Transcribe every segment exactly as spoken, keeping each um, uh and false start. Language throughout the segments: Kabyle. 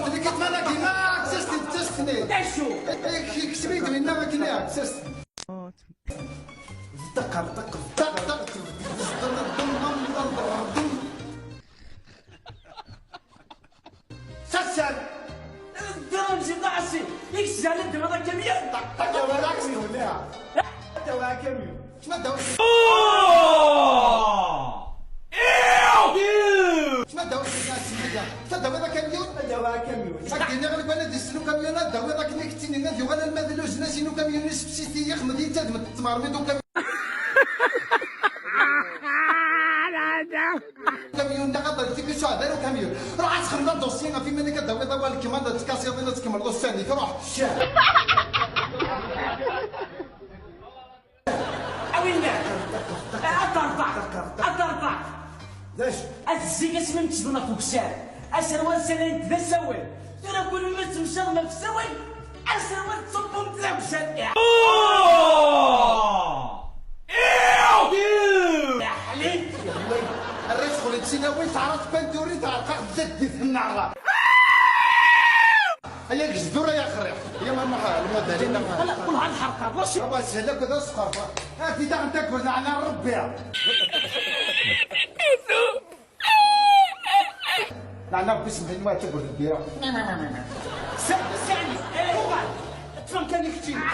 Kkes-as-d nekk ttmanagina, kkes-as-d, kkes-as-d-nni. D acu? Kkes-iyi-d winna akken, kkes-as-d. Ṭeq, ṭeq, ṭeq, ṭeq, ṭeq, ṭeq. Sassan! Ddren si ṭaɛsi, i yesɛan ddren akamyun. Ṭeq, ṭeq, wala akamyun, ya. Ṭeq, wala akamyun. Kma daw. Oh! Ew! Kma daw, kma daw akamyun. Kma daw akamyun. Akken i ɣelban ad yessel ukamyun, ad dawiḍ akken i k-ttinin, ad yuɣal alma d luzna-s n ukamyun, isefsiti, ixmed, yettadem, tmermiḍ ukamyun. Kamyun, da, qadar, zik, ur suɛed ara ukamyun. Ruḥ ad txedmeḍ adusyi ɣef iman-ik, ad d-tawiḍ awal kman, ad tkasiḍ, ad tkemmleḍ ussan-ik, ruḥ. Awi-nni. Ad terbeḥ. Ad terbeḥ. D acu? Ad tezzi asmi n-tettḍen ɣef ukessar. Aserwal sala-yent d asawen. Tura kul mi temcaḍ ma f ssawal, aserwal tettṣubbum-t d agejdan. Oh! Ew! Aḥlit! Arrac xulin sin awin, teɛreq tpanturi, teɛreq-aɣ tzaddit-nneɣ. Ay agejdur ay axriq. Ya ma nruḥ lmudali. Qel, qel ɣer lḥerqa. Baba, sel akk d asqerf. Ati daɣen tagurt, neɛna Rebbi. Neɛna Rebbi, semḥin ma tagurt lbira. Sami, Sami, uɣal. Ṭṭfem kan i keččini.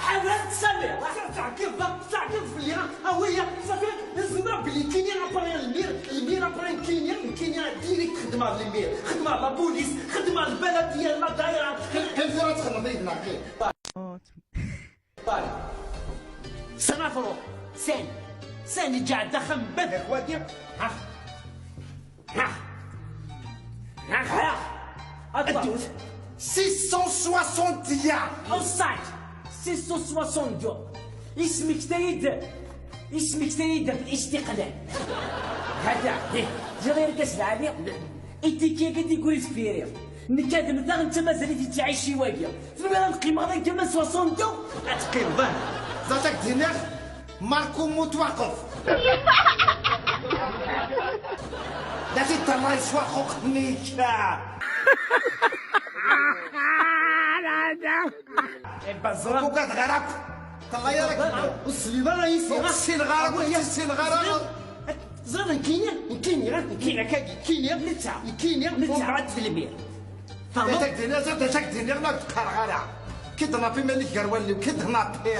Ḥader Sami. Teɛgiḍ, teɛgiḍ fell-i, a wiya, safi, nezmer belli kini après lmir, lmir après kini, kini direct xedmeɣ lmir, xedmeɣ la police, xedmeɣ lbaladiya, la daïra. Qim tura ad txedmeḍ yid-neɣ, qim. Bari. Sani ad truḥ. Sani. Sani ǧeɛd axxam n bab. Yak wagi. Ha. Ha. Ha. Ha. Ddut. Six cent soixante-et-un. Enceinte. Six cent soixante-deux. Ismektay-d. Ismektay-d ɣef istiqlal. Hada. Ih. Ǧiɣ irkas lɛali. Itiki-agi d iguri deffir-i. Nekk ad mmteɣ, netta mazal-it yettɛici wagi. Tura ad qqimeɣ d agama soixante-deux? Ad teqqimeḍ, ah. Ẓat ak-d-iniɣ, Marco Mutwaqef. D acu i d-terra yeswa xuq-nni-k? Ur tugadeɣ ara akk. Teɣɣa-yaɣ akk. Ur tesliḍ ara yis-i. Ur ssineɣ ara, ur ssineɣ ara. Ẓriḍ nekkini, nekkini, nekkini akkagi, nekkini, netta, nekkini, netta. Umbeɛd d lmir. Tfehmeḍ? D acu ak-d-iniɣ, d acu ak-d-iniɣ, ur d-qqareɣ ara. Kidnapi iman-ik gar wallen-iw, kidnapi.